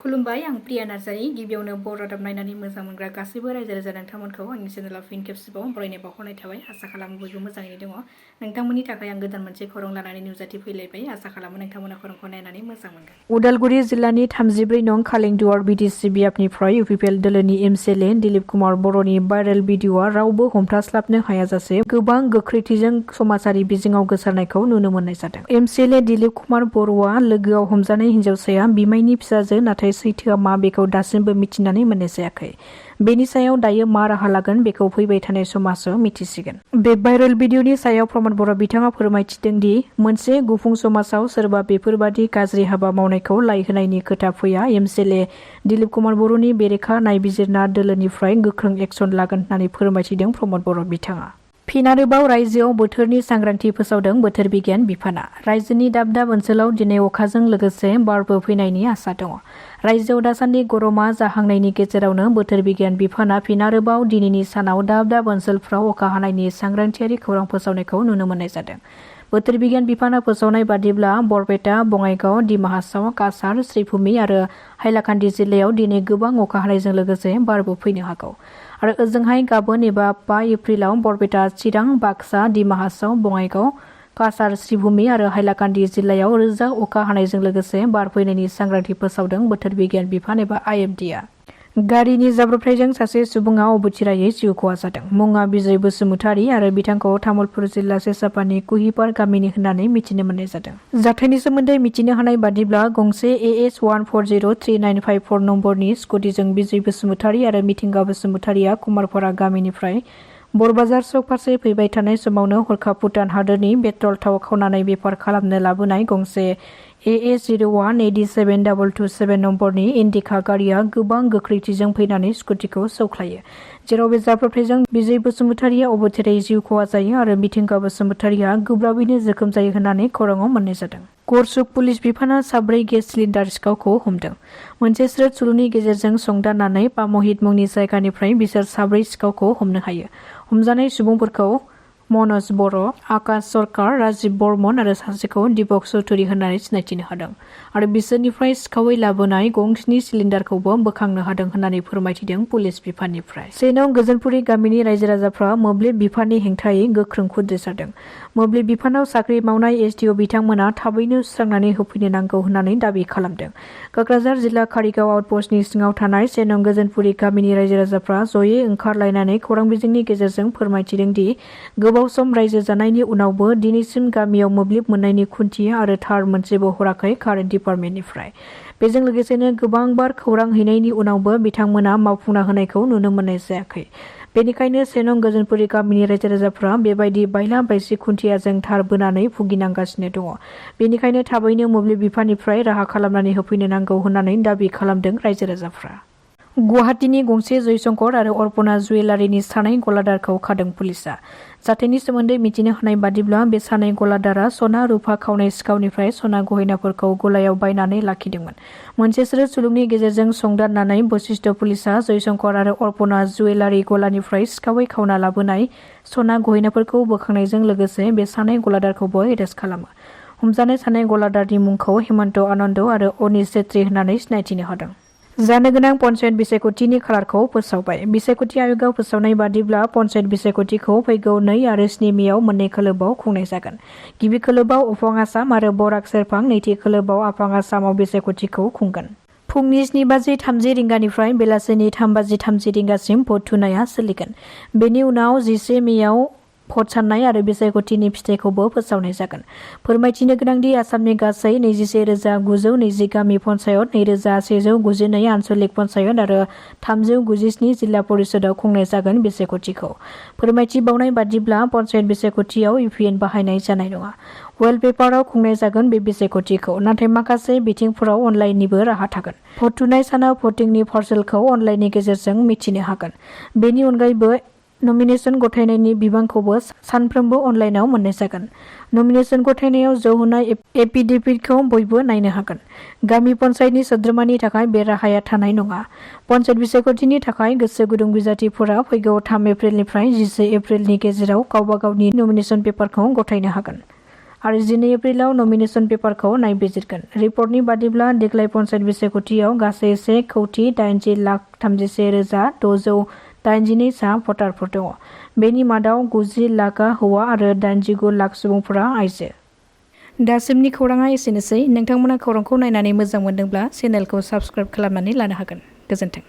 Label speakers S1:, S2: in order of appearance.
S1: खुलुमबाय आं प्रिया नार्जारी गिबियावनो बर' रादाब नायनानै मोजां मोनग्रा गासैबो रायजो राजा नोंथांमोनखौ आंनि चेनेलाव फिन खेबसेबाव बरायनाय बावहरनाय थाबाय। आसा खालामो बयबो मोजाङैनो दङ। नोंथांमोननि थाखाय आं गोदान मोनसे खौरां लानानै नुजाथि फैलायबाय। आसा खालामो नोंथांमोना खौरांखौ नायनानै मोजां मोनगोन। उदालगुरि जिल्लानि 34 नं खालेंदुवार बिटिसि बियाबनिफ्राय इउपिपिएल दोलोनि एमसिएलए दिलीप कुमार बर'नि भाइरेल भिडिअ'आ रावबो हमथास्लाबनो हायाजासे गोबां गोख्रैथिजों समाजारि बिजोङाव गोसारनायखौ नुनो मोननाय जादों। एमसिएलए दिलीप कुमार बर'आ लोगोआव हमजानाय हिन्जावसाया बिमायनि फिसाजो, नाथाय सैथोआ मा बेखौ दासिमबो मिथिनानै मोननाय जायाखै। बेनि सायाव दायो मा राहा लागोन बेखौ फैबाय थानाय समासो मिथिसिगोन। बे भाइरेल भिडिअ'नि सायाव प्रमद बर' बिथाङा फोरमायथिदों दि मोनसे गुफुं समाजाव सोरबा बेफोरबादि गाज्रि हाबा मावनायखौ लाय होनायनि खोथा फैया। एमसिएलए दिलीप कुमार बर'नि बेरेखा नायबिजिरना दोलोनिफ्राय गोख्रों एक्सन लागोन होननानै फोरमायथिदों प्रमद बर' बिथाङा। फिन आरोबाव रायजोआव बोथोरनि सांग्रांथि फोसावदों बोथोर बिगियान बिफाना। रायजोनि दाब दाब ओनसोलाव दिनै अखाजों लोगोसे बारबो फैनायनि आसा दङ। रायजोआव दासान्दि गरमा जाहांनायनि गेजेरावनो बोथोर बिगियान बिफाना फिन आरोबाव दिनैनि सानाव दाब दाब ओनसोलफ्राव अखा हानायनि सांग्रांथियारि खौरां फोसावनायखौ नुनो मोननाय जादों। बोथोर बिगियान बिफाना फोसावनाय बादिब्ला बरपेटा, बङाइगाव, डिमा हासाव, काछार, श्रीभूमि आरो हाइलाकान्दि जिल्लायाव दिनै गोबां अखा हानायजों लोगोसे बारबो फैनो हागौ। आरो ओजोंहाय गाबोन एबा 5 एप्रिलाव बरपेटा, चिरां, बाक्सा, डिमा हासाव, बङाइगाव, काछार, श्रीभूमि आरो हाइलाकान्दि जिल्लायाव रोजा अखा हानायजों लोगोसे बार फैनायनि सांग्रांथि फोसावदों बोथोर बिगियान बिफान एबा आइएमडिआ। गारिनि जाब्रबथायजों सासे सुबुङा अबथिरायै जिउ खहा जादों। मुङा बिजय बसुमतारी आरो बिथांखौ तामुलपुर जिल्ला सेसापानि कुहिपार गामिनि होननानै मिथिनो मोननाय जादों। जाथायनि सोमोन्दै मिथिनो हानाय बादिब्ला गंसे AS1403954 नम्बरनि स्कुटिजों बिजय बसुमतारी आरो मिथिंगा बसुमतारीया कुमारपारा गामिनिफ्राय बरबाजार चक फारसे फैबाय थानाय समावनो हरखाब भुटान हादोरनि पेट्रल थाव खावनानै बेफार खालामनो लाबोनाय गंसे AS01872227 नम्बरनि इन्डिका गारिया गोबां गोख्रैथिजों फैनानै स्कुटिखौ सौख्लायो। जेराव बे जाब्रबथायजों बिजय बसुमतारीया अबथिरायै जिउ खहा जायो आरो मिथिंगा बसुमतारीया गोब्राबैनो जोखोम जायो होननानै खौराङाव मोननाय जादों। गरसुक पुलिस बिफाना 4 गेस सिलिन्डार सिखावखौ हमदों। मोनसे स्रोद सुलुंनि गेजेरजों संदाननानै पामहित मुंनि जायगानिफ्राय बिसोर 4 सिखावखौ हमनो हायो। हमजानाय सुबुंफोरखौ मनज बर', आकाश सरकार, राजिब बर्मन आरो सासेखौ दिपक चौधुरी होननानै सिनायथिनो हादों। आरो बिसोरनिफ्राय सिखावै लाबोनाय गंस्नि सिलिन्डारखौबो बोखांनो हादों होननानै फोरमायथिदों पुलिस बिफाननिफ्राय। 1 नं गोजोनपुरि गामिनि रायजो राजाफ्रा मोब्लिब बिफाननि हेंथायै गोख्रों खुद्रिसारदों। मोब्लिब बिफानाव साख्रि मावनाय एसडिअ बिथांमोना थाबैनो सुस्रांनानै होफैनो नांगौ होननानै दाबि खालामदों। क'क्राझार जिल्ला कारिगाव आउटपस्टनि सिङाव थानाय 1 नं गोजोनपुरि गामिनि रायजो राजाफ्रा जयै ओंखारलायनानै खौरां बिजोंनि गेजेरजों फोरमायथिदों दि गोबाव सम रायजो जानायनि उनावबो दिनैसिम गामियाव मोब्लिब मोननायनि खुन्थिया आरो थार मोनसेबो हराखै कारेन्ट डिपार्टमेन्टनिफ्राय। बेजों लोगोसेनो गोबां बार खौरां हैनायनि उनावबो बिथांमोना मावफुंना होनायखौ नुनो मोननाय जायाखै। बेनिखायनो 1 नं गोजोनपुरि गामिनि रायजो राजाफ्रा बेबायदि बायला बायसि खुन्थियाजों थार बोनानै भुगिनांगासिनो दङ। बेनिखायनो थाबैनो मोब्लिब बिफाननिफ्राय राहा खालामनानै होफैनो नांगौ होननानै दाबि खालामदों रायजो राजाफ्रा। गुवाहाटीनि गंसे जयशंकर आरो अर्पणा जुवेलारिनि सानै गलादारखौ खादों पुलिसआ। जाथायनि सोमोन्दै मिथिनो हानाय बादिब्ला बे सानै गलादारा सना रुफा खावनाय सिखावनिफ्राय सना गहेनाफोरखौ गलायाव बायनानै लाखिदोंमोन। मोनसे स्रोद सुलुंनि गेजेरजों संदाननानै बशिष्ट पुलिसआ जयशंकर आरो अर्पणा जुवेलारि गलानिफ्राय सिखावै खावना लाबोनाय सना गहेनाफोरखौ बोखांनायजों लोगोसे बे सानै गलादारखौबो एरेस्ट खालामो। हमजानाय सानै गलादारनि मुंखौ हेमन्त आनन्द आरो अनिश छेत्री होननानै सिनायथिनो हादों। जानो गोनां पन्चायत बिसायख'थिनि खालारखौ फोसावबाय। बिसायख'थि आय'गआ फोसावनाय बादिब्ला पन्चायत बिसायख'थिखौ फैगौ 2 आरो 7 मेआव मोननै खोलोबाव खुंनाय जागोन। गिबि खोलोबाव अफं आसाम आरो बराक सेरफां, नैथि खोलोबाव आफां आसामाव बिसायख'थिखौ खुंगोन। फुंनि 7:30 रिंगानिफ्राय बेलासिनि 3:30 रिंगासिम भट थुनाया सोलिगोन। बेनि उनाव 11 मेआव भट साननाय आरो बिसायख'थिनि फिथायखौबो फोसावनाय जागोन। फोरमायथिनो गोनांदि आसामनि गासै 21,920 गामि पन्चायत, 2,192 आन्सलिक पन्चायत आरो 397 जिल्ला परिषदआव खुंनाय जागोन बिसायख'थिखौ। फोरमायथि बावनाय बादिब्ला पन्चायत बिसायख'थियाव इभिएम बाहायनाय जानाय नङा। वेल पेपाराव खुंनाय जागोन बे बिसायख'थिखौ, नाथाय माखासे बिथिंफोराव अनलाइननिबो राहा थागोन। भट थुनाय सानाव भटिंनि पार्सेलखौ अनलाइननि गेजेरजों मिथिनो हागोन। बेनि अनगायैबो नमिनेशन गथायनायनि बिबांखौबो सानफ्रोमबो अनलाइनाव मोननाय जागोन। नमिनेशन गथायनायाव ज' होनाय एफिडेभिटखौ बयबो नायनो हागोन। गामि पन्चायतनि सोद्रोमानि थाखाय बे राहाया थानाय नङा। पन्चायत बिसायख'थिनि थाखाय गोसो गुदुं बिजाथिफोरा फैगौ 3 एप्रिलनिफ्राय 11 एप्रिलनि गेजेराव गावबा गावनि नमिनेशन पेपारखौ गथायनो हागोन। आरो 12 एप्रिलाव नमिनेशन पेपारखौ नायबिजिरगोन। रिपर्टनि बादिब्ला देग्लाय पन्चायत बिसायख'थियाव गासै 1,80,31,682 सा भटारफोर दङ। बेनि मादाव 90 लाखआ हौवा आरो 89 लाख सुबुंफोरा आइजो। दासिमनि खौराङा एसेनोसै। नोंथांमोना खौरांखौ नायनानै मोजां मोनदोंब्ला चेनेलखौ साबस्क्राइब खालामनानै लानो हागोन। गोजोन्थों।